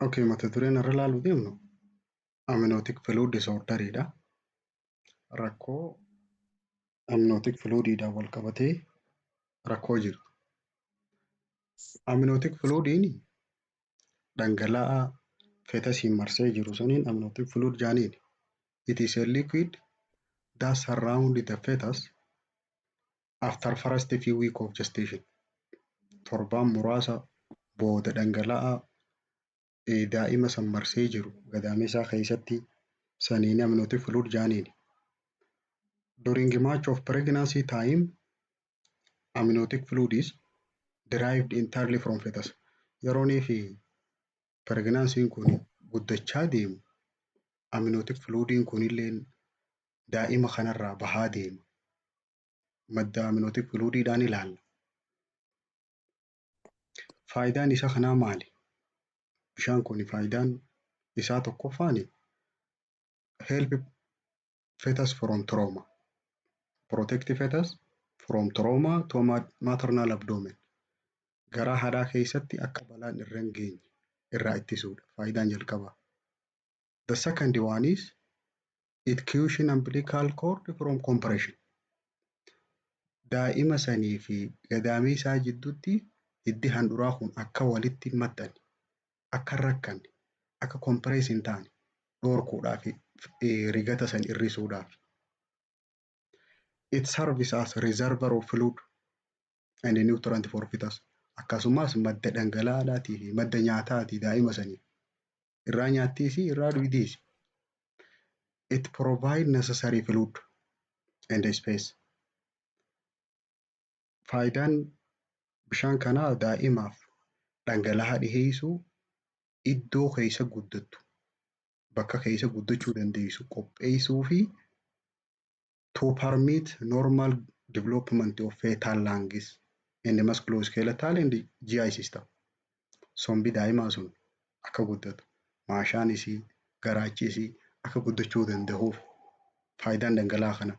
Okay, mata dureen irra ilaaluu deemnu amniotic fluid disorderidha. Rakkoo amniotic fluidiidhaan wal qabatee rakkoo jiru. Amniotic fluidiin dhangala'aa fetusiin marsee jiru saniin amniotic fluid jaaniin. It is a liquid that surround the fetus after first few week of gestation. Torbaan muraasa booda dhangala'aa daa'ima san marsee jiru gadameessaa keessatti saniin amniotic fluid jaaniin. During much of pregnancy time, amniotic fluid is derived entirely from fetus. Yeroonii fi pregnancy'n kun guddachaa deemu amniotic fluidiin kunillee daa'ima kanarraa bahaa deema. Madda amniotic fluidiidhaan ilaalla. Faayidaan isa kanaa maali? Bishaan kun faayidaan isaa tokkoffaan help fetus from trauma. Protect fetus from trauma to maternal abdomen. Garaa haadhaa keessatti akka balaan irra hin geenye irraa ittisuudha. Faayidaan jalqabaa. The second one is it cushion umbilical cord from compression. Daa'ima sanii fi gadaamii isaa jidduutti hiddi handhuraa kun akka walitti hin maxxanne, akka hin rakkanne, akka compress hin taane dhorkuudhaaf, rigata san hir'isuudhaaf. It serves as reservoir of fluid and nutrient for fetus. Akkasumas madda dhangala'aadhaatii fi madda nyaataati daa'ima saniif. Irraa nyaattiisi, irraa dhugdiisi. It provide necessary fluid and space. Faayidaan bishaan kanaa daa'imaaf dhangala'aa dhiheessuu, iddoo keessa guddattu, bakka keessa guddachuu dandeessu qopheessuu fi to permit normal development of fetal lungs and musculoskeletal and GI system. Sombi daa'imaa sun akka guddatu, maashaan isii, garaachi isii akka guddachuu danda'uuf faayidaan dhangala'aa kana.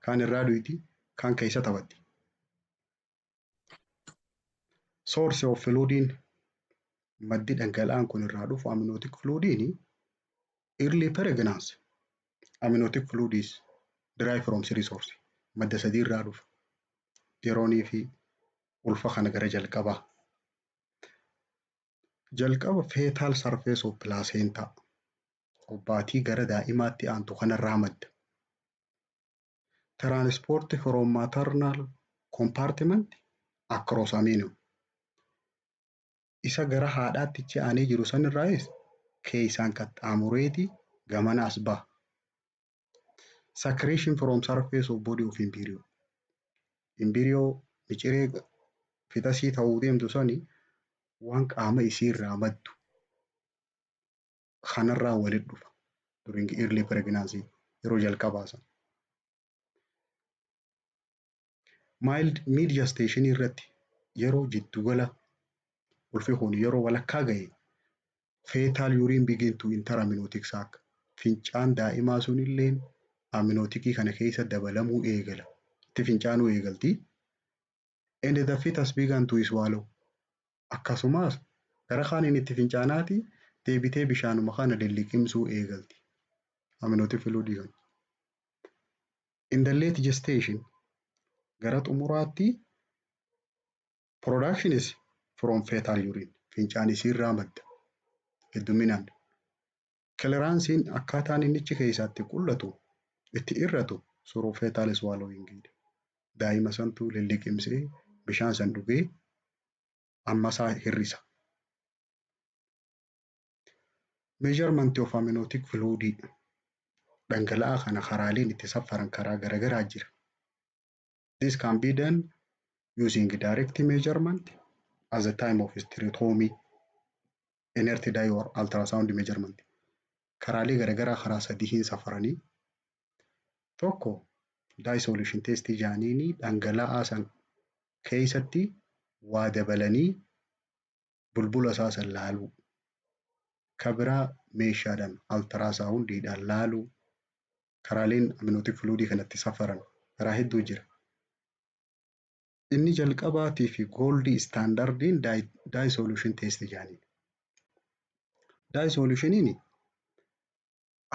Kaan irraa dhugdi, kaan keessa taphatti. Source of fluidiin, maddi dhangala'aan kun irraa dhufu, amniotic fluidiin, early pregnancy amniotic fluid is derived from three source. Madda sadii irraa dhufa. Yeroonii fi ulfa kana gara jalqabaa. Jalqaba fetal surface of placenta, obbaatii gara daa'imaatti aantu kanarraa madda. Transport from maternal compartment across amnion. Isa gara haadhaatti ce'anii jiru sanirraayis keessaan qaxxaamureeti gamana as baha. Secretion from surface of body of embryo. Embryo miciree fetusii ta'uu deemtu sani waan qaama isii irraa maddu kanarraa walitti dhufa. During early pregnancy, yeroo jalqabaa sana. Mild mid gestation irratti, yeroo jiddugala ulfi kun yeroo walakkaa gahe, fetal urine begin to enter amniotic sac. Fincaan daa'imaa sunilleen amnioticii kana keessa dabalamuu eegala. Itti fincaanuu eegalti. And the fetus began to swallow. Akkasumas gara kaaniin itti fincaanaati deebitee bishaanuma kana lilliqimsuu eegalti. Amniotic fluid kana. In the late gestation, gara xumuraatti, production is from fetal urine. Fincaan isiirraa madda hedduminaan. Clearanceiin akkaataan inni achi keessaatti qullatu itti irratu through fetal swallowing. Daa'ima santu lilliqimsee bishaan san dhugee ammasaa hir'isa. Measurement of amniotic fluid, dhangala'aa kana karaaleen itti safaran karaa garagaraa jira. This can be done using direct measurement at the time of hysterectomy, inert dye or ultrasound measurement. Karaalee garagaraa karaa sadiitiin safaranii. Tokko dye solution test jaaniini, dhangala'aa san keessatti waa dabalanii bulbula isaa san laaluu. Ka biraa meeshaadhaan ultrasoundiidhaan laaluu. Karaaleen amniotic fluidii kanatti safaran karaa hedduu jira. Inni jalqabaatii fi gold standardiin dye solution test jedhaniin. Dye solutioniin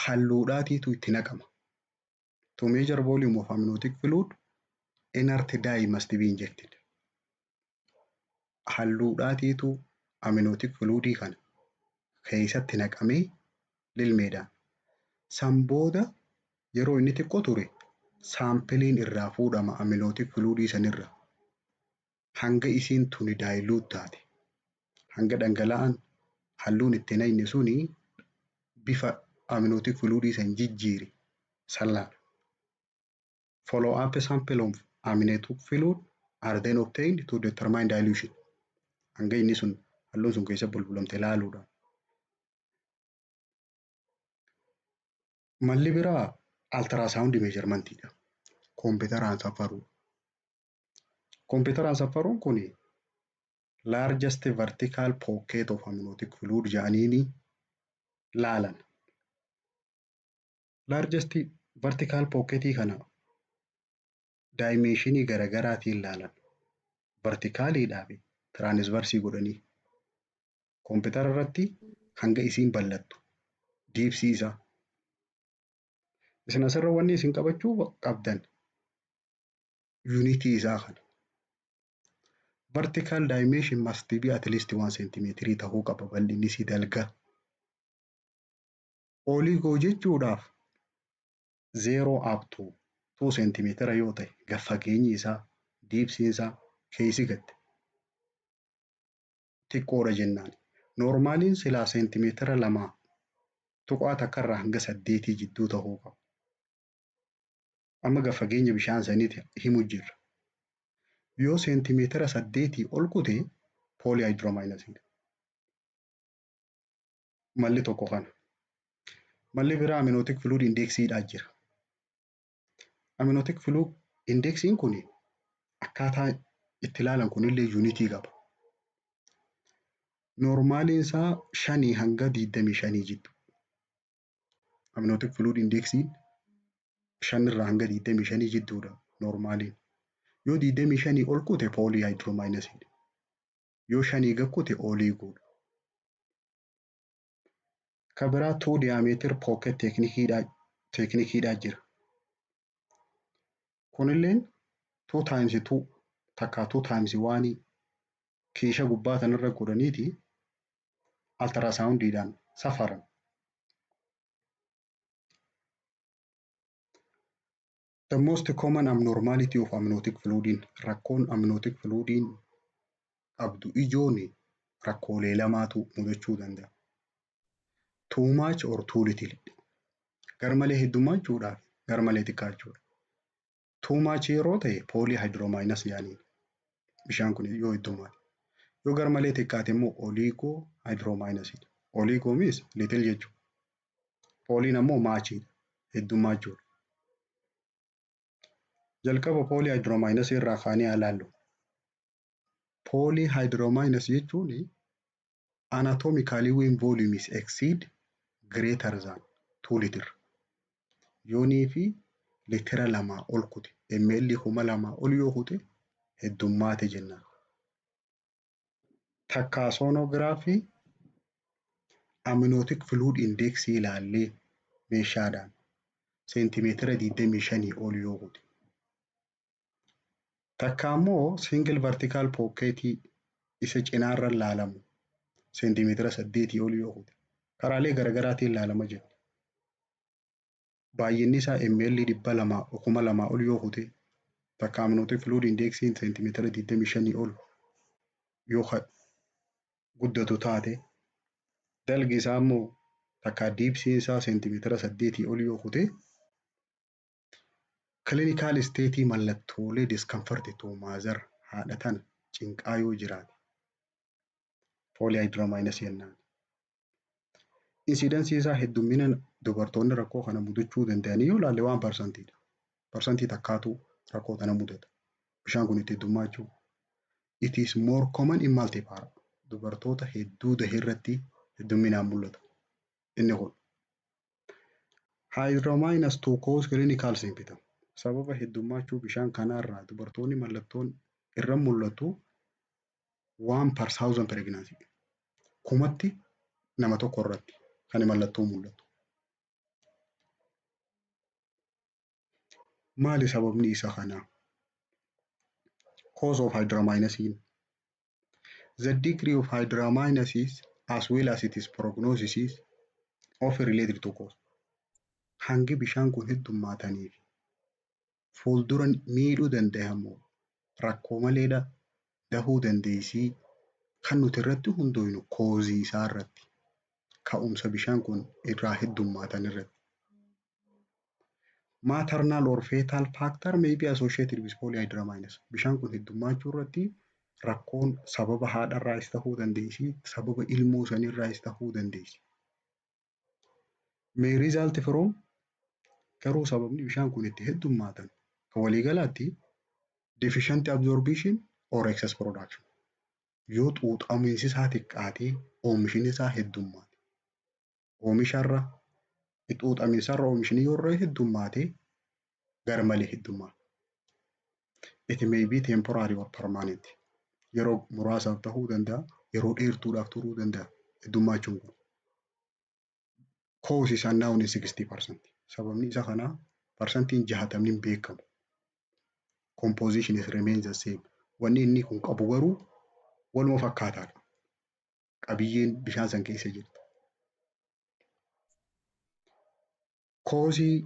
halluudhaatiitu itti naqama. To measure volume of amniotic fluid, inert dye must be injected. Halluudhaatiitu amniotic fluidii kana keessatti naqamee lilmeedhaan. San booda yeroo inni xiqqoo ture sampleiin irraa fuudhama amniotic fluidii sanirra. Hanga isiin tuni dilute taate, hanga dhangala'aan halluun itti naqne suni bifa amniotic fluidii san jijjiire san laala. Follow up sample of amniotic fluid are then obtained to determine dilution. Hanga inni sun halluun sun keessa bulbulamte laaluudhaan. Malli biraa ultrasound measurementiidha. Kompiitaraan safaruu. Kompiitaraan safaruun kun largest vertical pocket of amniotic fluid jedhaniini laalan. Largest vertical pocketii kana dimensionii garaagaraatiin laalan. Verticaliidhaa fi transversii godhanii kompiitara irratti hanga isiin bal'attu depthii isaa. Isin asirra wanni isin qabachuu qabdan unitii isaa kana. Vertical dimension must be at least 1 centimeter ta'uu qaba bal'inni isii dalga. Oligo jechuudhaaf 0 up to 2 centimeter yoo ta'e gad fageenyi isaa depthiin isaa keessi gatte xiqqoodha jennaan. Normaliin silaa seentimeetira 2.1 irraa hanga 8 jidduu ta'uu qaba. Amma gad fageenya bishaan saniiti himu jirra. Yoo seentimeetira 8 ol kute polyhydramniosiidha. Malli tokko kana. Malli biraa amniotic fluid indexiidhaa jira. Amniotic fluid indexiin kun akkaataa itti ilaalan kunillee unitii qaba. Normaliin isaa 5 hanga 25 jidduu. Amniotic fluid indexiin 5 irraa hanga 25 jidduudha normaliin. Yoo 25 ol kute polyhydramniosiidha. Yoo 5 gad kute oligoodha. Ka biraa two diameter pocket techniqueiidhaa jira. Kunilleen two times two takkaa two times oneii keesha gubbaa kanarra godhaniiti ultrasoundiidhaan safaran. The most common abnormality of amniotic fluidiin, rakkoon amniotic fluidiin qabdu ijoon rakkoolee lamaatu mudachuu danda'a. Too much or too little. Garmalee heddummachuudhaa fi garmalee xiqqaachuudha. Too much yeroo ta'e polyhydramnios jedhaniin. Bishaan kun yoo heddummaate. Yoo garmalee xiqqaate immoo oligohydramniosiidha. Oligo means little jechuudha. Polyiin ammoo muchiidha. Heddummachuudha. Jalqaba polyhydramniosii irraa kaanee haa ilaallu. Polyhydramnios jechuun anatomically when volume is exceed greater than 2 liter. Yoonii fi litira 2 ol kute, ml 2000 ol yoo kute heddummaate jennaan. Takkaa sonographyii amniotic fluid indexii ilaallee meeshaadhaan seentimeetira 25 ol yoo kute. Takka immoo single vertical pocketii isa cinaarra ilaalamu seentimeetira 8 ol yoo kute. Karaalee garaagaraatiin ilaalama jira. Baay'inni isaa ml 200 2000 ol yoo kute, takka amniotic fluid indexiin seentimeetira 25 ol yoo guddatu taate, dalgi isaa immoo takka depthiin isaa seentimeetira 8 ol yoo kute, clinical stateii mallattoolee discomfort to mother haadha tana cinqaa yoo jiraate polyhydramnios jennaan. Incidencii isaa, heddummina dubartoonni rakkoo kana mudachuu danda'anii yoo ilaalle, 1%dha. 1% takkaatu rakkoo kana mudata. Bishaan kun itti heddummachuu. It is more common in multipara. Dubartoota hedduu dahe irratti heddumminaan mul'ata. Inni kun. Hydramnios to cause clinical symptom. Sababa heddummachuu bishaan kanaarraa dubartoonni mallattoon irra mul'atu one per thousand pregnancy. Kumatti Nama tokko irratti kan mallattoo mul'atu. Maali sababni isa kanaa? Cause of hydramnios. The degree of hydramnios as well as its prognosis is often related to cause. Hangi bishaan kun heddummaataniif fuuldura miidhuu danda'amu rakkoo maleedha dahuu dandeessii kan nuti irratti hundoofnu cause isaa irratti, ka'umsa bishaan kun irraa heddummaatan irratti. Maternal or fetal factor may be associated with polyhydramnios. Bishaan kun heddummaachuu irratti rakkoon sababa haadharraas ta'uu dandeessi, sababa ilmoo sanirraas ta'uu dandeessi. May result from, garuu sababni bishaan kun itti heddummaatan kan waliigalaatti deficient absorption or excess production. Yoo xuuxamiinsi isaa xiqqaatee oomishni isaa heddummaate. Oomisharra xuuxamiinsarra oomishni yoo irra heddummaate garmalee heddummaata. It may be temporary or permanent. Yeroo muraasaaf ta'uu danda'a, yeroo dheertuudhaaf turuu danda'a heddummachuun kun. Cause is unknown in 60%. Sababni isa kanaa 60% hin beekamu. Composition is remains the same. Wanni inni kun qabu garuu waluma fakkaataadha. Qabiyyeen bishaan san keessa jirtu. Cause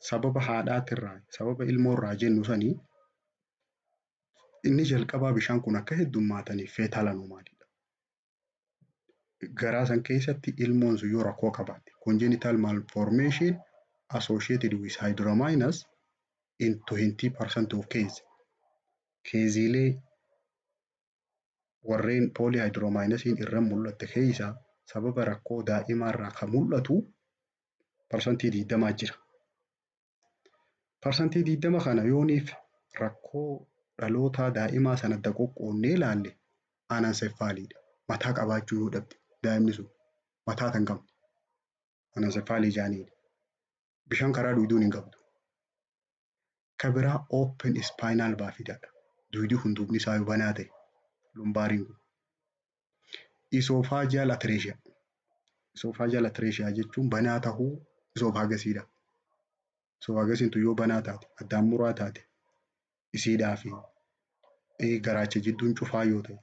sababa haadhaatirraa, sababa ilmoorraa jennu sanii inni jalqabaa bishaan kun akka heddummaataniif fetal anomalyidha. Garaa san keessatti ilmoon sun yoo rakkoo qabaatte, congenital malformation associated with hydramnios in 20% of case. Caseiilee warreen polyhydramniosiin irra mul'atte keessaa sababa rakkoo daa'imaarraa kan mul'atu 20% jira. 20% kana yooniif rakkoo dhalootaa daa'imaa sana adda qoqqoonnee ilaalle anencephalydha. Mataa qabaachuu yoo dhabde daa'imni sun mataa kan qabne anencephaly jaaniin. Bishaan karaa dugduun hin qabdu. Ka biraa open spinal bifidadha. Dugdi hunduubni isaa yoo banaa ta'e lumbariin kun. Esophageal atresia. Esophageal atresia jechuun banaa tahuu esophagusiidha. Esophagusiin tun yoo banaa taate, addaan muraa taate, isiidhaa fi garaacha jidduun cufaa yoo ta'e.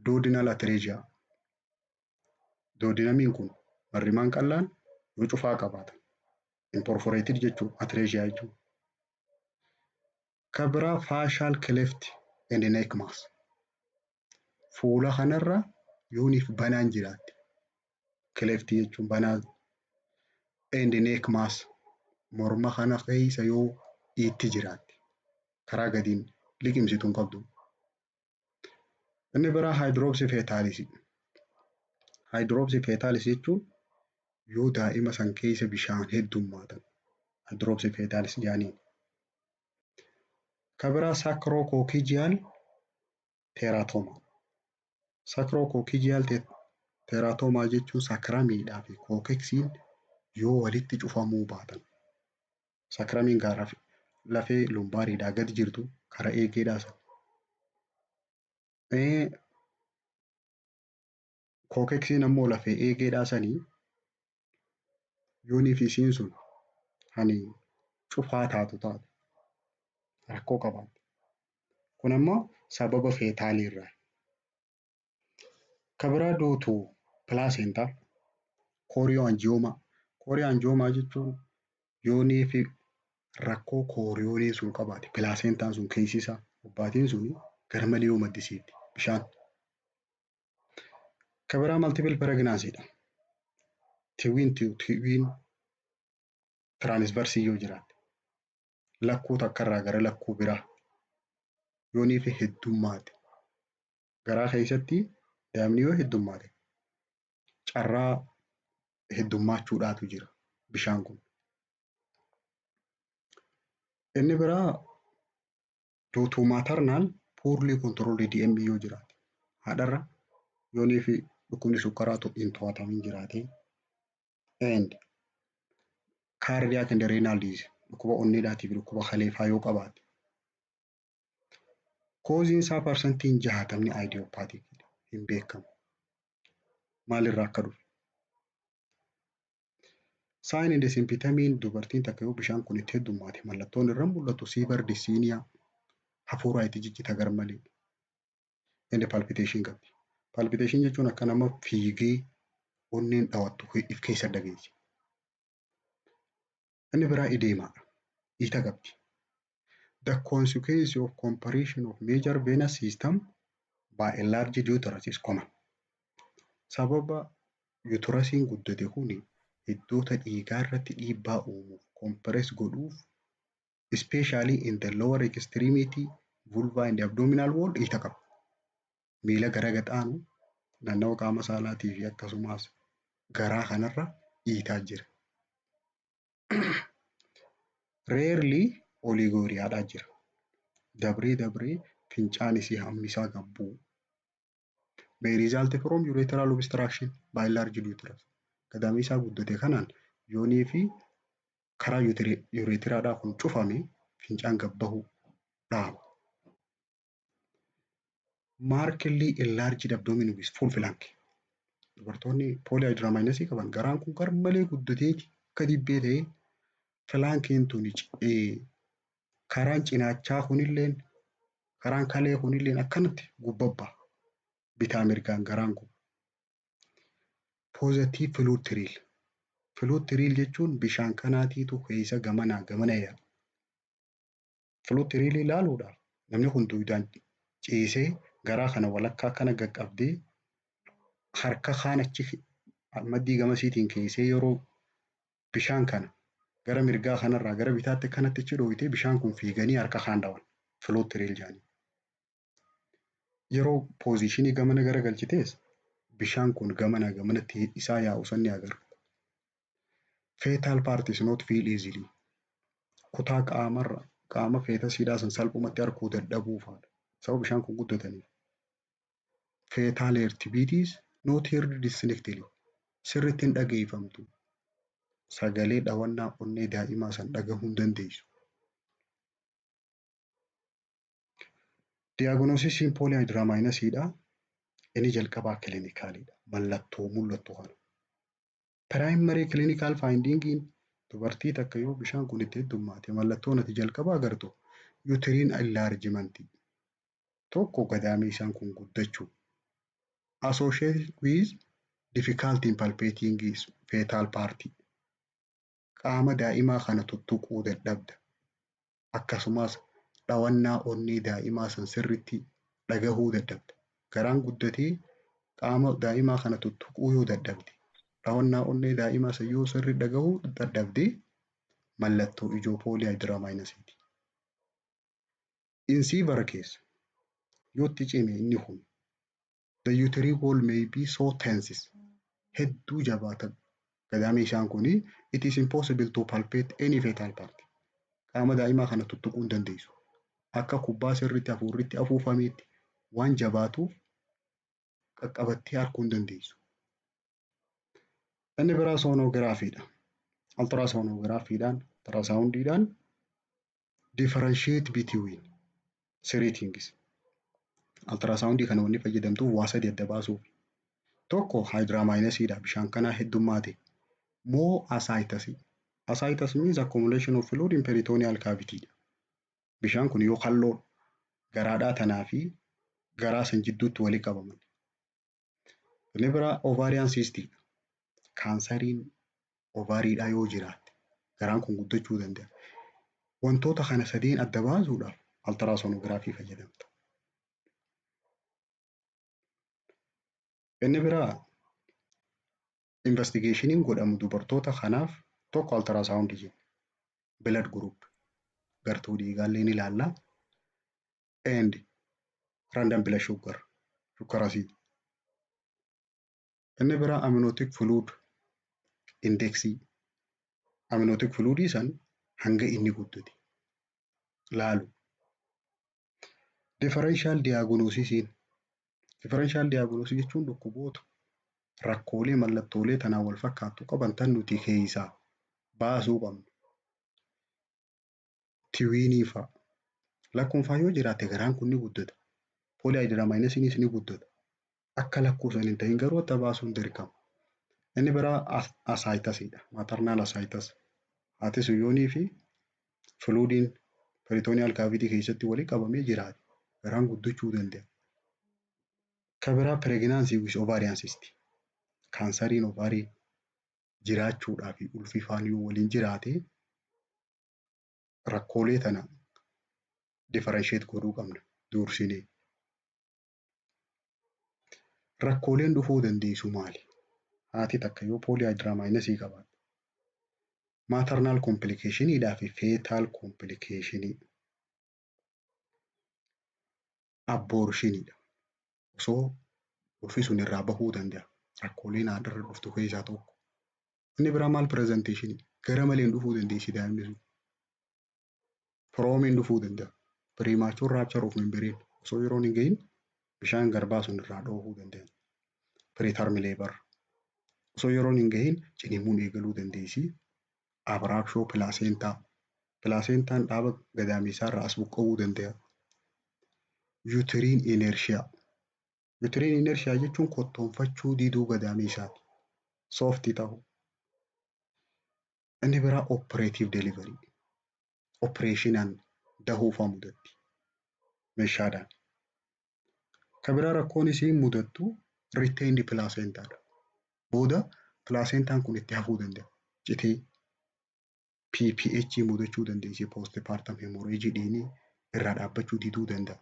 Duodenal atresia. Duodenumiin kun marrimaan qal'aan yoo cufaa qabaatan. Imperforated jechuun atresia jechuun. Ka biraa facial cleft and neck mass. Fuula kanarra yooniif banaan jiraatte. Cleft jechuun banaa, and neck mass morma kana keessa yoo dhiitti jiraatte karaa gadiin liqimsitu hin qabdu. Inni biraa hydrops fetalis. Hydrops fetalis jechuun yoo daa'ima san keessa bishaan heddummaatan hydrops fetalis jedhaniin. Ka biraa sacrococcygeal teratoma. Sacrococcygeal teratoma jechuun sacrumiidhaa fi coccyxiin yoo walitti cufamuu baatan. Sacrumiin gaara lafee lumbariidhaa gadi jirtu karaa eegeedhaa sana. Coccyxiin ammoo lafee eegeedhaa sanii yoonii fi isiin sun hani cufaa taatu taate rakkoo qabaatte. Kun ammoo sababa fetalii irraa. Ka biraa due to placenta, chorioangioma. Chorioangioma jechuun yoonii fi rakkoo chorioniin sun qabaate, placentaan sun keessi isaa obbaatiin sun garmalee yoo maddisiifte bishaan. Ka biraa multiple pregnancyidha. Twin twin transfersii yoo jiraatte, lakkuu takkarraa gara lakkuu biraa yoonii fi heddummaate, garaa keessatti daa'imni yoo heddummaate carraa heddummachuudhaatu jira bishaan kun. Inni biraa due to maternal poorly controlled DM yoo jiraate, haadharra yoonii fi dhukkubni sukkaraa hin to'atamin jiraate, and cardiac and renal disease, dhukkuba onneedhaatii fi dhukkuba kaleefaa yoo qabaate. Causeiin isaa 60% idiopathic, hin beekamu. Maalirraa akka dhufe. Sign and symptomiin dubartiin takka yoo bishaan kun itti heddummaate mallattoon irra mul'atu severe dyspnea, hafuuraa itti ciccita garmalee. And palpitation qabdi. Palpitation jechuun akka nama fiigee onneen dhawattu if keessa dhageessi. Inni biraa edemadha. Dhiita qabdi. The consequence of compression of major venous system by a large uterus is common. Sababa uterusiin guddate kuni hiddoota dhiigaa irratti dhiibbaa uumuuf, compress godhuuf, especially in the lower extremity, vulva and abdominal wall dhiita qaba. Miila gara gaxaanu, naannawa qaama saalaatii fi akkasumas garaa kanarra dhiitaa jira. Rarely oliguriadhaa jira. Dabree dabree fincaan isii hammi isaa gad bu'u. May result from ureteral obstruction by large uterus. Gadaamii isaa guddate kanaan yoonii fi karaa ureteraadhaa kun cufame fincaan gad bahuu dhaaba. Markedly enlarged abdomen with full flank. Dubartoonni polyhydramniosii qaban garaan kun garmalee guddateeti akka dibbee ta'ee flankiin tuni karaan cinaachaa kunilleen karaan kalee kunilleen akkanatti gubbabba. Bitaa mirgaan garaan kun. Positive fluid thrill. Fluid thrill jechuun bishaan kanaatiitu keessa gamanaa gamana yaa'a. Fluid thrill ilaaluudhaaf namni kun duwidaan ciisee garaa kana walakkaa akkana qaqqabdee harka kaan achi maddii gamasiitiin keessee yeroo bishaan kana gara mirgaa kanarraa gara bitaatti akkanatti achi dhooyitee bishaan kun fiiganii harka kaan dhawan fluid thrill jedhanii. Yeroo positionii gamana gara galchitees bishaan kun gamanaa gamanatti isaa yaa'u san ni agarra. Fetal part is not feel easily. Kutaa qaamarra qaama fetusiidhaa san salphumatti arguu dadhabuu fa'aadha. Sababa bishaan kun guddataniif. Fetal heartbeat is not heard distinctly. Sirriitti hin dhageeffamtu. Sagalee dhawannaa onnee daa'imaa san dhagahuu hin dandeessu. Diagnosisiin polyhydramniosiidha. Inni jalqabaa clinicalidha. Mallattoo mul'attu kana. Primary clinical findingiin dubartii takka yoo bishaan kun itti heddummaate mallattoon ati jalqaba agartu uterine enlargement, tokko gadaamii isaan kun guddachuu, associated with difficulty in palpating fetal part, qaama daa'imaa kana tuttuquu dadhabda, akkasumas dhawannaa onnee daa'imaa san sirritti dhagahuu dadhabda. Garaan guddatee qaama daa'imaa kana tuttuquu yoo dadhabde, dhawannaa onnee daa'imaa san yoo sirri dhagahuu dadhabde, mallattoo ijoo polyhydramniosiiti. In severe case, yoo itti cime inni kun, the uterine wall may be so tense, hedduu jabaata gadaamii isaan kuni, it is impossible to palpate any fetal part. Qaama daa'imaa kana tuttuquu hin dandeessu. Akka kubbaa sirriitti hafuurritti afuufameetti waan jabaatuuf qaqqabattee arguu hin dandeessu. Inni biraa sonographydha. Ultrasonographydhaan, ultrasoundiidhaan differentiate between three things. Ultrasoundii kana wanni fayyadamtuuf waa sadi adda baasuuf. Tokko hydramniosiidha, bishaan kanaa heddummaate. Moo ascites. Ascites means accumulation of fluid in peritoneal cavity. Bishaan kun yoo kalloo garaadhaa tanaa fi garaa san jidduutti walitti qabaman. Inni biraa ovarian cystiidha. Kaansariin ovariidhaa yoo jiraatte garaan kun guddachuu danda'a. Wantoota kana sadeen adda baasuudhaaf ultrasonography fayyadamta. Inni biraa investigationiin godhamu dubartoota kanaaf tokko ultrasoundii jenna. Blood group, gartuu dhiigaallee ni ilaalla. And random blood sugar, shukkarasii. Inni biraa amniotic fluid indexii. Amniotic fluidii san hanga inni guddate laalu. Differential diagnosisiin, differential diagnosis jechuun dhukkuboota rakkoolee mallattoolee tanaan wal fakkaattu qaban tan nuti keessaa baasuu qabnu. Twinii fa'a. Lakkuun faa yoo jiraate garaan kun ni guddata. Polyhydramniosiinis ni guddata. Akka lakkoofsan hin ta'in garuu adda baasuun dirqama. Inni biraa ascitesiidha. Maternal ascites. Haati sun yoonii fi fluidiin peritoneal cavity keessatti walii qabamee jiraate garaan guddachuu danda'a. Ka biraa pregnancy with ovarian cyst. Kaansariin ovary jiraachuudhaa fi ulfi faan yoo waliin jiraate rakkoolee tana differentiate godhuu qabna dursinee. Rakkooleen dhufuu dandeessu maali? Haati takka yoo polyhydramniosii qabaatte. Maternal complicationiidhaa fi fetal complicationii. Abortioniidha. Osoo ulfi sun irraa bahuu danda'a. Rakkooleen haadharra dhuftu keessaa tokko. Inni biraa malpresentationii gara maleen dhufuu dandeessi daa'imni sun. PROMiin dhufuu danda'a. Premature rupture of membrane osoo yeroon hin gahin bishaan garbaa sun irraa dhoofuu danda'a. Preterm labor osoo yeroon hin gahin ciniinsuun eegaluu dandeessi. Abruptio placenta. Placentaan dhaaba gadameessaa irraa as buqqa'uu danda'a. Uterine inertia. Uterine inertia jechuun kottoonfachuu diduu gadameessaati. Soft ta'uu. Inni biraa operative delivery. Operationaan dahuufaa mudatti. Meeshaadhaan. Ka biraa rakkoon isiin mudattu retained placentaadha. Booda placentaan kun itti hafuu danda'a. Citee PPH mudachuu dandeessi. Postpartum hemorrhage dhiigni irraa dhaabbachuu diduu danda'a.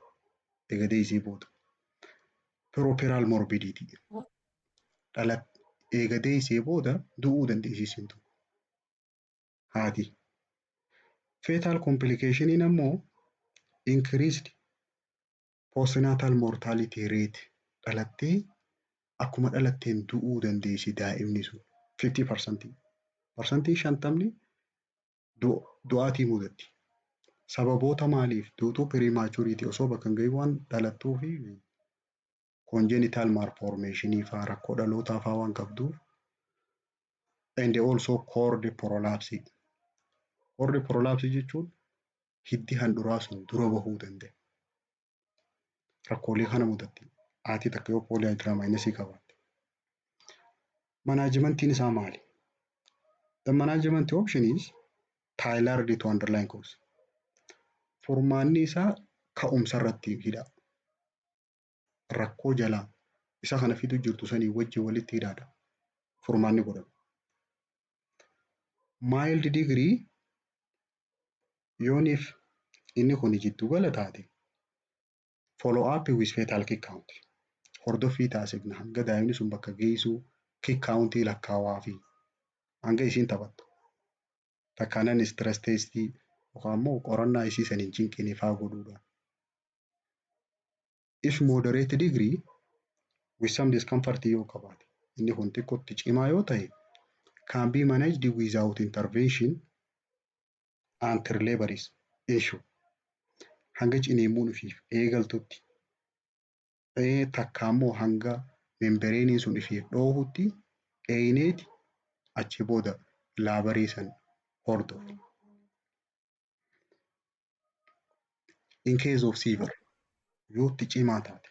Eega deessee booda. Puerperal morbidity. Dhala eega deessee booda du'uu dandeessi isiin tun. Haati. Fetal complicationiin ammoo increased postnatal mortality rate dhalattee akkuma dhalatteen du'uu dandeessi daa'imni sun 50%. 50% du'aatii mudatti. Sababoota maaliif? Due to prematurity osoo bakka hin gahin waan dhalattuu fi congenital malformation faa rakkoo dhalootaa faa waan qabduuf and also cord prolapse. Cord prolapse jechuun hiddi handhuraa sun dura bahuu danda'a. Rakkoolee kana mudatti haati takka yoo polyhydramniosii qabaatte. Managementiin isaa maali? The management option is tailored to underlying cause. Furmaanni isaa ka'umsa irratti hidha. Rakkoo jalaa isa kana fidu jirtu sanii wajjin walitti hidhaadha. Furmaanni godhamu. Mild degree yooniif inni kun jiddu gala taate follow up with fetal kick count. Hordoffii taasifna hanga daa'imni sun bakka geessu kick countii lakkaawaa fi hanga isiin taphattu. Takkaanan stress testii yookaan immoo qorannaa isii saniin cinqine faa godhuudha. If moderate degree with some discomfort yoo qabaate inni kun xiqqootti cimaa yoo ta'e can be managed without intervention until labor is issue. Hanga ciniinsuun ifiif eegaltutti takka immoo hanga membraneiin sun ifiif dhoohutti eeyneeti achi booda laborii san hordofna. In case of severe yoo itti cimaa taate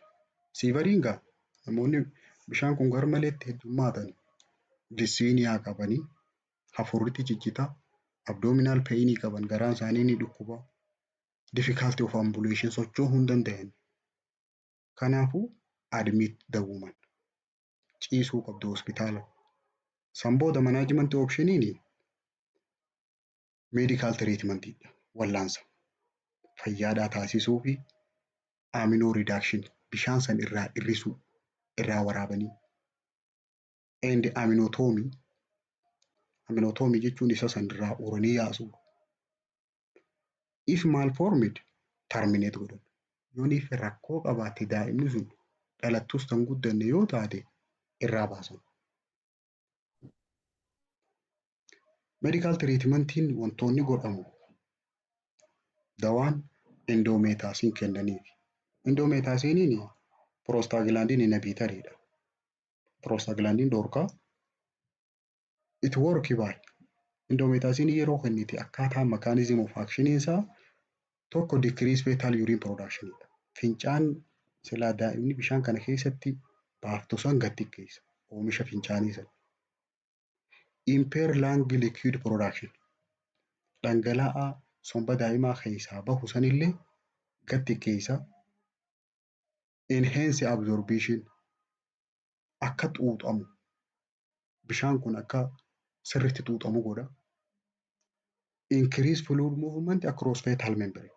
severeiin gaa namoonni bishaan kun garmaleetti heddummaatan dyspnea qabanii hafuurritti ciccitaa abdominal painii qaban garaan isaanii ni dhukkuba difficulty of ambulation socho'uu hin danda'an. Kanaafuu admit the woman ciisuu qabdu hospitaala. San booda management optioniin medical treatmentiidha wallaansa fayyaadhaa taasisuu fi amnioreduction bishaan san irraa hir'isuu irraa waraabanii and amniotomy. Amniotomy jechuun isa san irraa uranii yaasuu. If malformed terminate godhan. Yooniif rakkoo qabaatte daa'imni sun dhalattus kan guddanne yoo taate irraa baasan. Medical treatmentiin wantoonni godhamu dawaan indomethacin kennaniif. Indomethaciniin prostaglandin inhibitoriidha. Prostaglandin dhorkaa. It work by indomethacin yeroo kennite akkaataa mechanism of action isaa tokko decrease fetal urine production dha. Fincaan silaa daa'imni bishaan kana keessatti Baaftu san gad xiqqeessa. Oomisha fincaanii san. Impair lung liquid production. Dhangala'aa somba daa'imaa keessaa bahu sanillee gad xiqqeessa. Enhance absorption, akka xuuxamu, bishaan kun akka sirriitti xuuxamu godha. Increase fluid movement across fetal membrane.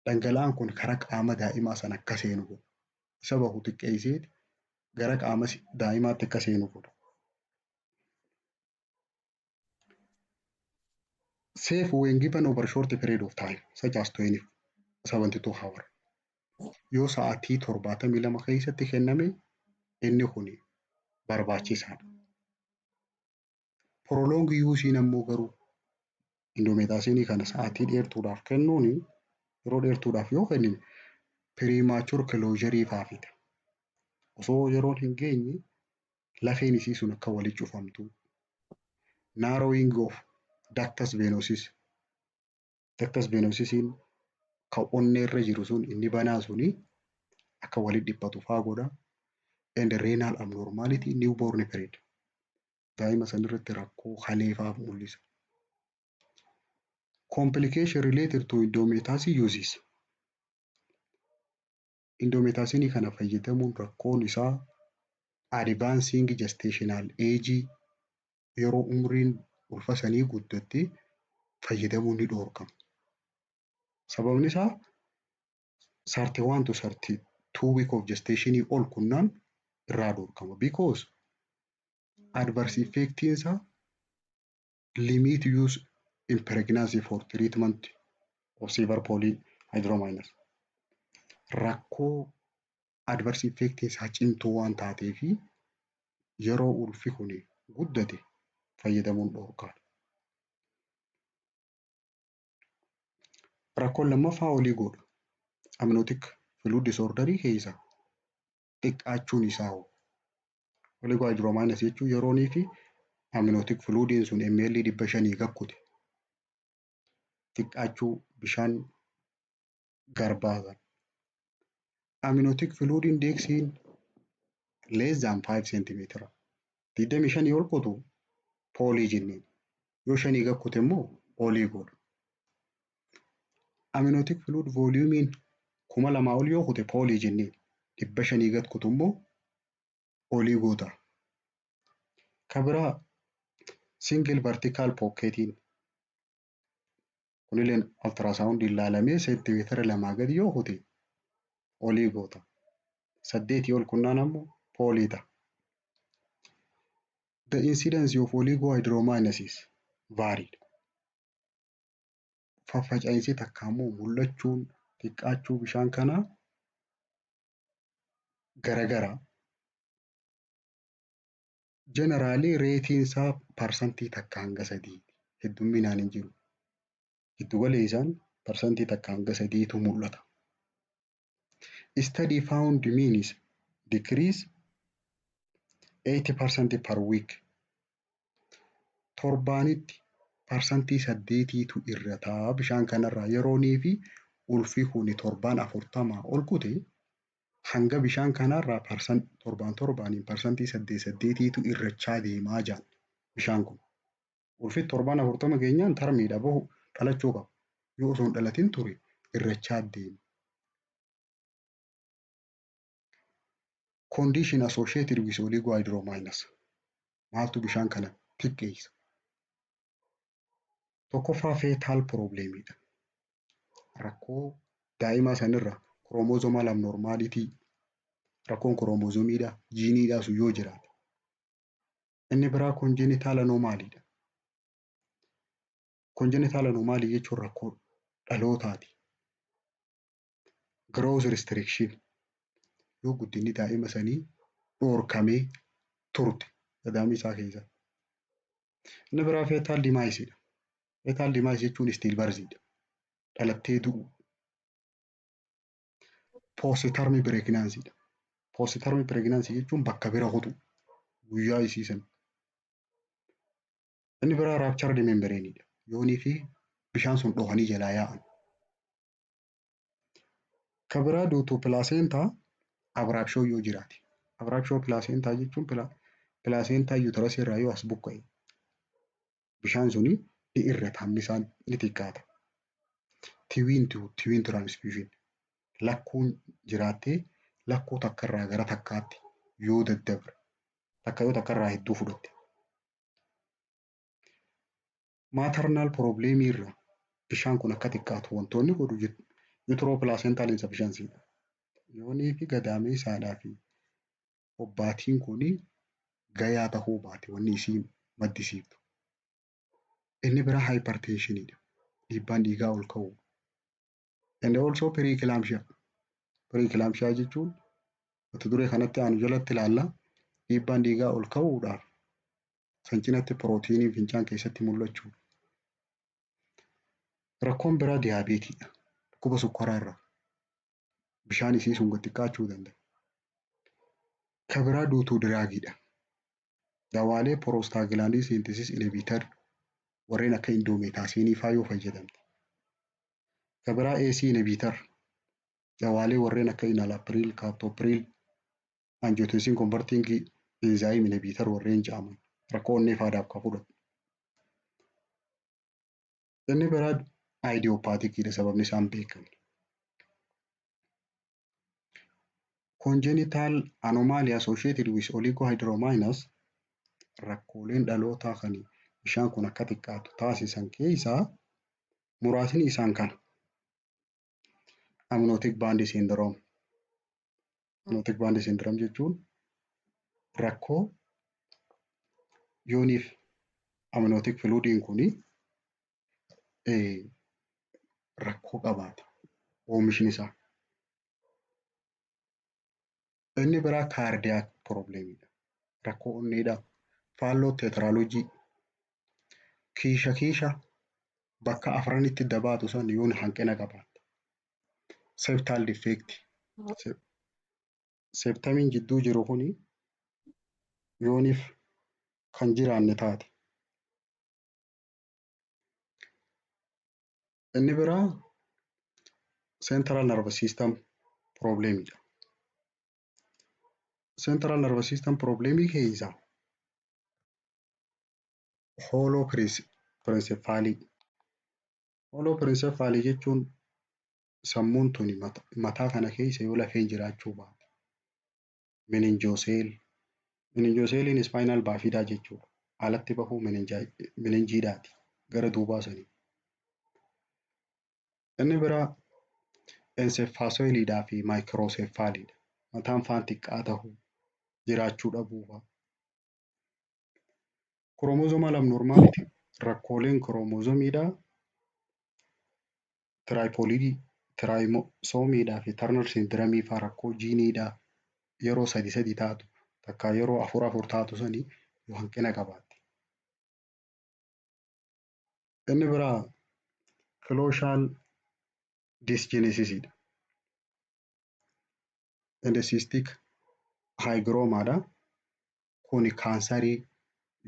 Dhangala'aan kun karaa qaama daa'imaa sana akka seenu godha. Isa bahu xiqqeessee gara qaama daa'imaatti akka seenu godha. Safe when given over short period of time such as 20, 72 hour. Yoo sa'aatii 72 keessatti kenname inni kun barbaachisaadha. Prolong use ammoo garuu indomethacin kana sa'aatii dheertuudhaaf kennuun, yeroo dheertuudhaaf yoo kennine, premature closure faa fida. Osoo yeroon hin geenye lafeen isii sun akka walitti cufamtu. Narrowing of ductus venosus. Ductus venosisiin kan onnee irra jiru sun inni banaa suni akka walitti dhiphatu faa godha. And renal abnormality newborn period. Daa'ima sanirratti rakkoo kalee faa mul'isa. Complication related to indomethacin uses. Indomethacinii kana fayyadamuun rakkoon isaa advancing gestational age, yeroo umriin ulfa sanii guddatte fayyadamuun ni dhorkama. Sababni isaa 31 to 32 week of gestationii ol kunnaan irraa dhorkama. Because adverse effectiin isaa limit use in pregnancy for treatment of severe polyhydramnios. Rakkoo adverse effectiin isaa cimtuu waan taateefi yeroo ulfi kun guddate fayyadamuun dhorkaadha. Rakkoon lammaffaa oligoodha. Amniotic fluid disorderii keessa xiqqaachuun isaa hoo? Oligohydramnios jechuun yeroonii fi amniotic fluidiin sun ml 500 gad kute, xiqqaachuu bishaan garbaa sana. Amniotic fluid indexiin less than 5 centimeter. 25 ol kutu poly jenneen. Yoo 5 gad kute immoo oligoodha. Amniotic fluid volumiin 2000 ol yoo kute poly jenneen. 500 gad kutu immoo oligo ta'a. Ka biraa single vertical pocketiin kunilleen ultrasound ilaalamee seentimeetira 2 gadi yoo kute oligo ta'a. 8 ol kunnaan ammoo poly ta'a. The incidence of oligohydramnios varied. Faffaca'iinsi takka immoo mul'achuun xiqqaachuu bishaan kanaa garagara. Generally rateiin isaa 1% hanga 3 heddumminaan hin jiru. Giddu galeessaan 1% hanga 3tu mul'ata. Study found means decrease 80% per week. Torbaanitti 8%tu irrataa bishaan kanarraa yeroonii fi ulfi kun torbaan 40 ol kute hanga bishaan kanarraa torbaan torbaaniin 8%tu irrachaa deemaa jira bishaan kun. Ulfi torbaan 40 geenyaan termiidha bahu dhalachuu qaba. Yoo osoo hin dhalatin ture irrachaa deema. Condition associated with oligohydramnios. Maaltu bishaan kana xiqqeessa? Tokkoffaa fetal problemiidha. Rakkoo daa'ima sanirra chromosomal abnormality, rakkoon kiroomozomiidha, jiiniidha sun yoo jiraate. Inni biraa congenital anomalyidha. Congenital anomaly jechuun rakkoo dhalootaati. Growth restriction, yoo guddinni daa'ima sanii dhorkamee turte gadaamii isaa keessa. Inni biraa fetal demisedha. Fetal demise jechuun stillbirthidha. Dhalattee du'u. Postterm pregnancyidha. Postterm pregnancy jechuun bakka bira kutu guyyaa isii sana. Inni biraa ruptured membraneidha. Yoonii fi bishaan sun dhohanii jalaa yaa'an. Ka biraa due to placenta abruption yoo jiraate. Abruptio placenta jechuun placenta uterus irraa yoo as buqqa'e bishaan suni ni irrata, hammi isaa ni xiqqaata. Twin to twin transfusion, lakkuun jiraattee lakkuu takkarraa gara takkaatti yoo daddabre, takka yoo takkarraa hedduu fudhatte. Maternal problemii irraa bishaan kun akka xiqqaatu wantoonni godhu uteroplacental insufficiency dha. Yoonii fi gadaameessaadhaa fi obbaatiin kun gayaa tahuu baate wanni isiin maddisiiftu. Inni biraa hypertensioniidha. Dhiibbaan dhiigaa ol ka'uu. And also preeclampsia. Preeclampsia jechuun mata duree kanatti aanu jalatti ilaalla. Dhiibbaan dhiigaa ol ka'uudhaaf san cinatti pirootiiniin fincaan keessatti mul'achuu. Rakkoon biraa diabetesiidha. Dhukkuba sukkaraa irraa bishaan isii sun gad xiqqaachuu danda'a. Ka biraa due to drugiidha. Dawaalee prostaglandin synthesis inhibitor warreen akka indomethacinii faa yoo fayyadamte. Ka biraa ACE inhibitor, dawaalee warreen akka enalapril, captopril, angiotensin converting enzyme inhibitor warreen jedhaman rakkoo onnee faadhaaf ka fudhatu. Inni biraa idiopathiciidha, sababni isaan beekamne. Congenital anomaly associated with oligohydramnios, rakkooleen dhalootaa kan bishaan kun akka xiqqaatu taasisan keessaa muraasni isaan kana. Amniotic band syndrome. Amniotic band syndrome jechuun rakkoo yooniif amniotic fluidiin kuni rakkoo qabaate oomishni isaa. Inni biraa cardiac problemiidha. Rakkoo onneedha. Fallot tetralogy, kiisha kiisha bakka afranitti dabaatu san yoon hanqina qabaatte. Septal defect, septumiin jidduu jiru kuni yooniif kan jiraanne taate. Inni biraa central nervous system problemiidha. Central nervous system problemii keessaa holoprosencephaly. Holoprosencephaly jechuun sammuun tuni mataa kana keessa yoo lafeen jiraachuu baate. Meningocele. Meningocelein spinal bifida jechuudha. Alatti bahuu meningiidhaati gara duubaa sanii. Inni biraa encephaloceleiidhaa fi microcephaliidha. Mataan faan xiqqaa tahuu, jiraachuu dhabuu fa'a. Chromosomal abnormality, rakkooleen chromosomeiidhaa triploidy, trisomiidhaa fi Turner syndrome faa, rakkoo geneiidhaa yeroo sadi sadi taatu takka yeroo afur afur taatu sanii yoo hanqina qabaatte. Inni biraa cloacal dysgenesisiidha. And cystic hygromaadha. Kuni kaansarii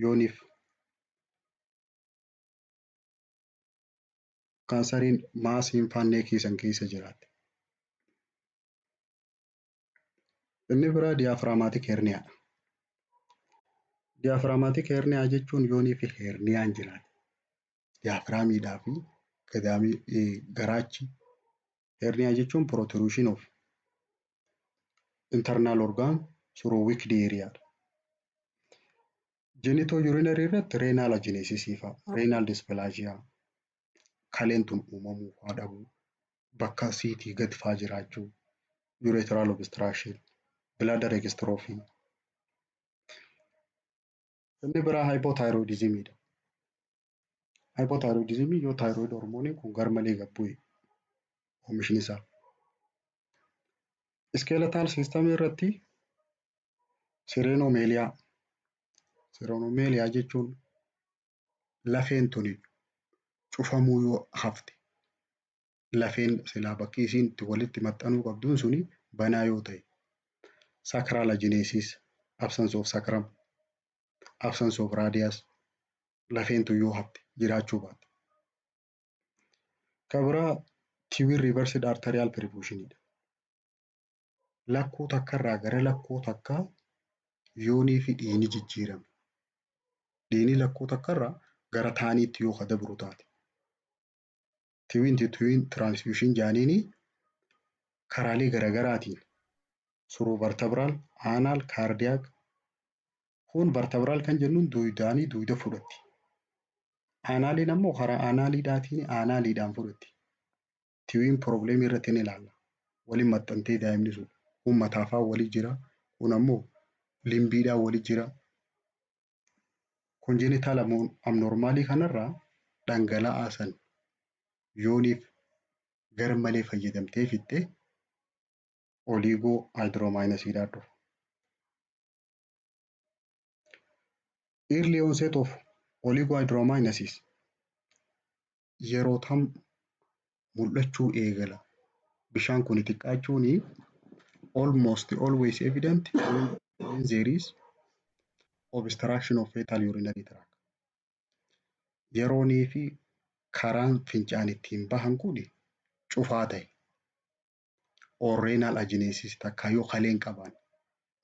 yooniif kaansariin maasiin fannee keessan keessa jiraatte. Inni biraa diaphragmatic herniaadha. Diaphragmatic hernia jechuun yoonii fi herniaan jiraate. Diaphragmiidhaa fi gadaamii garaachi. Hernia jechuun protrusion of internal organ through weak area dha. Genitourinary irratti renal agenesis fa'a, renal dysplasia, kaleen tun uumamuu fa'aa dhabuu, bakka siitii gad fa'aa jiraachuu, ureteral obstruction, bladder exstrophy. Inni biraa hypothyroidismiidha. Hypothyroidism yoo thyroid hormooniin kun garmalee gad bu'e oomishni isaa. Skeletal system irratti sirenomelia. Sirenomelia jechuun lafeen tuni cufamuu yoo hafte, lafeen silaa bakki isiin itti walitti maxxanuu qabduun suni banaa yoo ta'e. Sacral agenesis, absence of sacrum, absence of radius, lafeen tun yoo hafte, jiraachuu baatte. Ka biraa twin reversed arterial perfusionidha. Lakkuu takkarraa gara lakkuu takkaa yoonii fi dhiigni jijjiirame. Dhiigni lakkuu takkarraa gara taaniitti yoo ka dabru taate. Twin to twin transfusion jaaniini karaalee garaagaraatiin through vertebral, anal, cardiac. Kun vertebral kan jennuun duudaanii duuda fudhatti. Analiin ammoo karaa analiidhaatiin analiidhaan fudhatti. Twin problem irratti ni ilaalla. Waliin maxxantee daa'imni sun kun mataafaa walii jira, kun ammoo limbiidhaan walii jira. Congenital abnormalii kanarraa dhangala'aa san yooniif garmalee fayyadamtee fixxee oligohydramniosiidhaan dhufa. Early onset of oligohydramniosis yeroo tam mul'achuu eegala. Bishaan kun xiqqaachuun almost always evident when there is obstruction of fetal urinary tract. Yeroonii fi karaan fincaan ittiin bahan kun cufaa ta'e or renal agenesis takka yoo kalee hin qabaanne.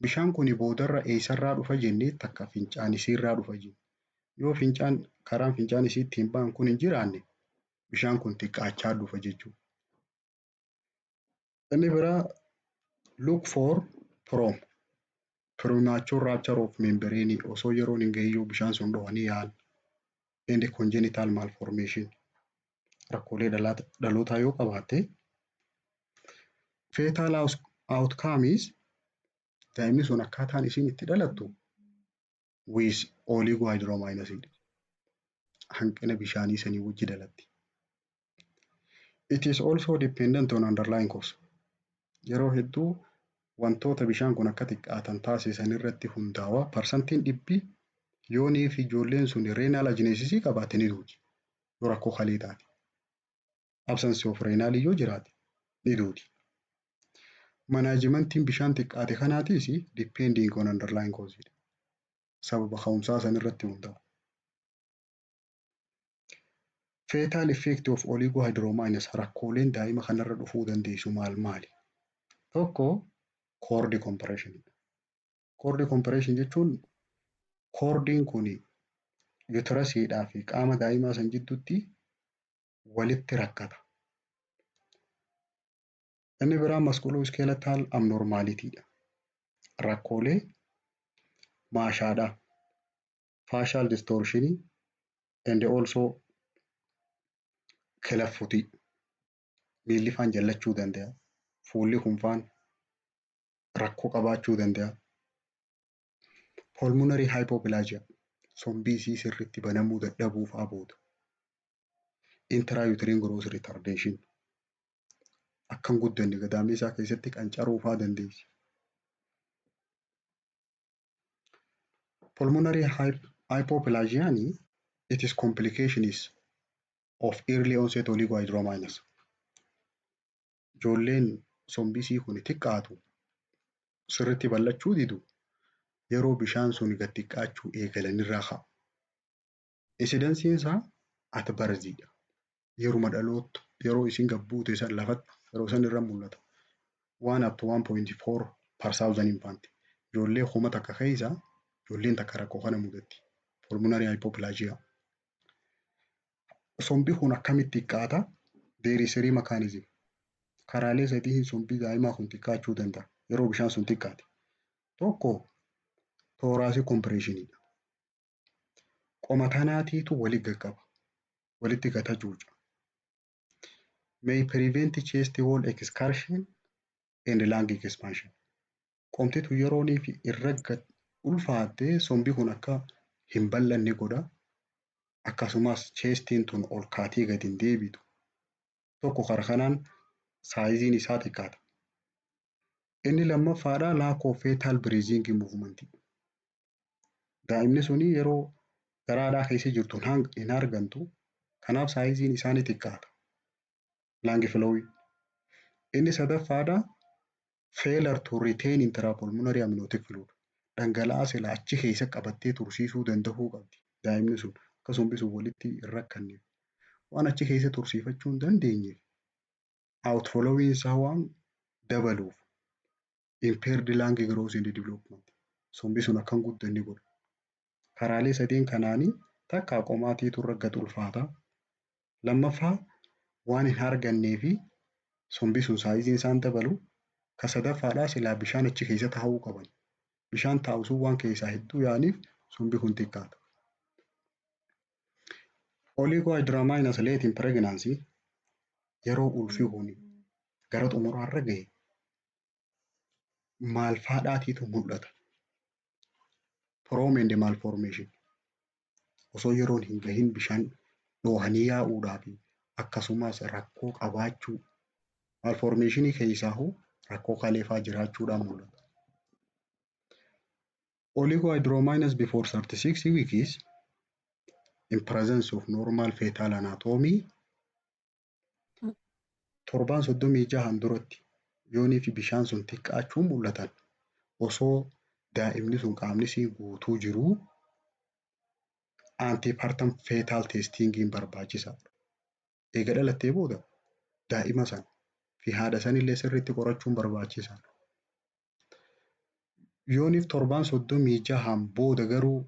Bishaan kun boodarra eessarraa dhufa jennee takka fincaan isiirraa dhufa jenne. Yoo fincaan karaan fincaan isii ittiin bahan kun hin jiraanne bishaan kun xiqqaachaa dhufa jechuudha. Inni biraa look for PROM, premature rupture of membrane, osoo yeroon hin gahiyyuu bishaan sun dhohanii yaa'an, and congenital malformation, rakkoolee dhalootaa yoo qabaatte. Fetal outcome is daa'imni sun akkaataan isiin itti dhalattu with oligohydramnios, hanqina bishaanii sanii wajji dhalatti. It is also dependent on underlying cause. Yeroo hedduu wantoota bishaan kun akka xiqqaatan taasisan irratti hundaa'a. Parsantiin dhibbi yoonii fi ijoolleen sun renal agenesisii qabaatte ni duuti. Yoo rakkoo kalee taate. Absence of renal yoo jiraate ni duuti. Managementiin bishaan xiqqaate kanaatis depending on underlying cause. Sababa ka'umsaa san irratti hundaa'a. Fetal effect of oligohydramnios, rakkooleen daa'ima kanarra dhufuu dandeessu maal maali? Tokko, cord compression. Cord compression jechuun cordiin kun uterusiidhaa fi qaama daa'imaa san jidduutti walitti rakkata. Inni biraa musculoskeletal abnormalityidha. Rakkoolee maashaadhaa. Facial distortion and also clubfootii. Miilli faan jallachuu danda'a. Fuulli kun faan rakkoo qabaachuu danda'a. Pulmonary hypoplasia, sombii isii sirriitti banamuu dadhabuu fa'aa booda. Intrauterine growth retardation, akka hin guddanne gadaamii isaa keessatti qancaruu fa'aa dandeessi. Pulmonary hypoplasiaan it is complication is of early onset oligohydramnios. Ijoolleen sombisii kun xiqqaatu sirriitti bal'achuu didu yeroo bishaan sun gad xiqqaachuu eegalanirraa ka'a. Incidenceiin isaa at birthiidha. Yeruma dhaloottu, yeroo isin gad buute san lafatti, yeroo san irra mul'ata. One up to 1.4 per thousand infant. Ijoollee 1000 keessa ijoolleen takka rakkoo kana mudatti. Pulmonary hypoplasia. Sombi kun akkamitti xiqqaata? There is three mechanism. Karaalee sadiin sombi daa'imaa kun xiqqaachuu danda'a yeroo bishaan sun xiqqaate. Tokko, thoracic compressionidha. Qoma tanaatiitu walitti qaqqaba. Walitti gata cuuca. May prevent chest wall excursion and lung expansion. Qomtitu yeroonii fi irra gad ulfaattee sombi kun akka hin bal'anne godha. Akkasumas chestiin tun ol kaatee gad hin deebitu. Tokko karaa kanaan sizeiin isaa xiqqaata. Inni lammaffaadha, lack of fetal breathing movement. Daa'imni suni yeroo garaadhaa keessa jirtu hin argantu. Kanaaf sizeiin isaa ni xiqqaata. Lung flow. Inni sadaffaadha, failure to retain intrapulmonary amniotic fluid. Dhangala'aa silaa achi keessa qabattee tursiisuu danda'uu qabdi daa'imni sun akka sombi sun walitti hin rakkanneef. Waan achi keessa tursiifachuu hin dandeenyeef outflowing isaa waan dabaluuf Impaired lung growth and development. Sombi sun akka hin guddanne godha. Karaalee sadeen kanaanii, takka qomaatiitu irra gad ulfaata. Lammaffaa, waan hin argannee fi sombi sun sizeiin isaan dabalu. Ka sadaffaadhaa, silaa bishaan achi keessa taa'uu qaban. Bishaan taa'u sun waan keessaa hedduu yaa'aniif sombi kun xiqqaata. Oligohydramnios late in pregnancy, yeroo ulfi kun gara xumuraarra gahe maal faadhaatiitu mul'ata? PROM and malformation. Osoo yeroon hin gahin bishaan dhoohanii yaa'uudhaa fi akkasumas rakkoo qabaachuu, malformationii keessaahuu rakkoo kaleefaa jiraachuudhaan mul'ata. Oligohydramnios before 36 weeks in presence of normal fetal anatomy, torbaan 36n duratti yoonii fi bishaan sun xiqqaachuun mul'atan, osoo daa'imni sun qaamni isii guutuu jiruu, antepartum fetal testingiin barbaachisaadha. Eega dhalattee booda daa'ima sana fi haadha sanillee sirriitti qorachuun barbaachisaadha. Yooniif torbaan 36n booda garuu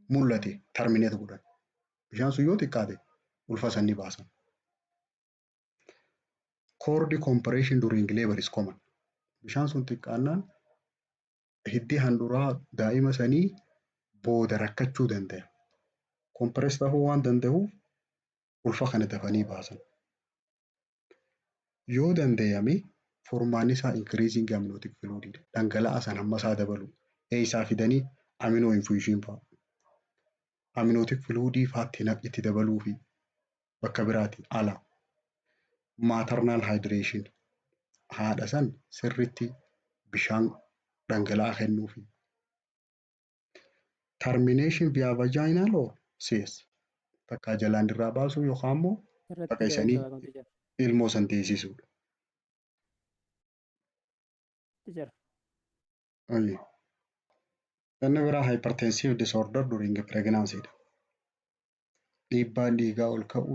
mul'ate, terminate godhan. Bishaan sun yoo xiqqaate ulfa san ni baasan. Cord compression during labor is common. Bishaan sun xiqqaannaan hiddi handhuraa daa'ima sanii booda rakkachuu danda'a. Compress ta'uu waan danda'uuf ulfa kana dafanii baasan. Yoo danda'ame furmaanni isaa increasing amniotic fluid, dhangala'aa san hamma isaa dabalu. Eessaa fidanii? Amnioinfusion fa'a. Amniotic fluid fa'aatti itti dabaluufi bakka biraati ala. Maternal hydration, haadha san sirriitti bishaan dhangala'aa kennuufi. Termination via vaginal or CS, takkaa jalaan irraa baasuu yookaan immoo Irratti baqaqsanii teacher. ilmoo san deessisuudha. Teacher. Inni biraa hypertensive disorder during pregnancy dha. Dhiibbaan dhiigaa ol ka'uu.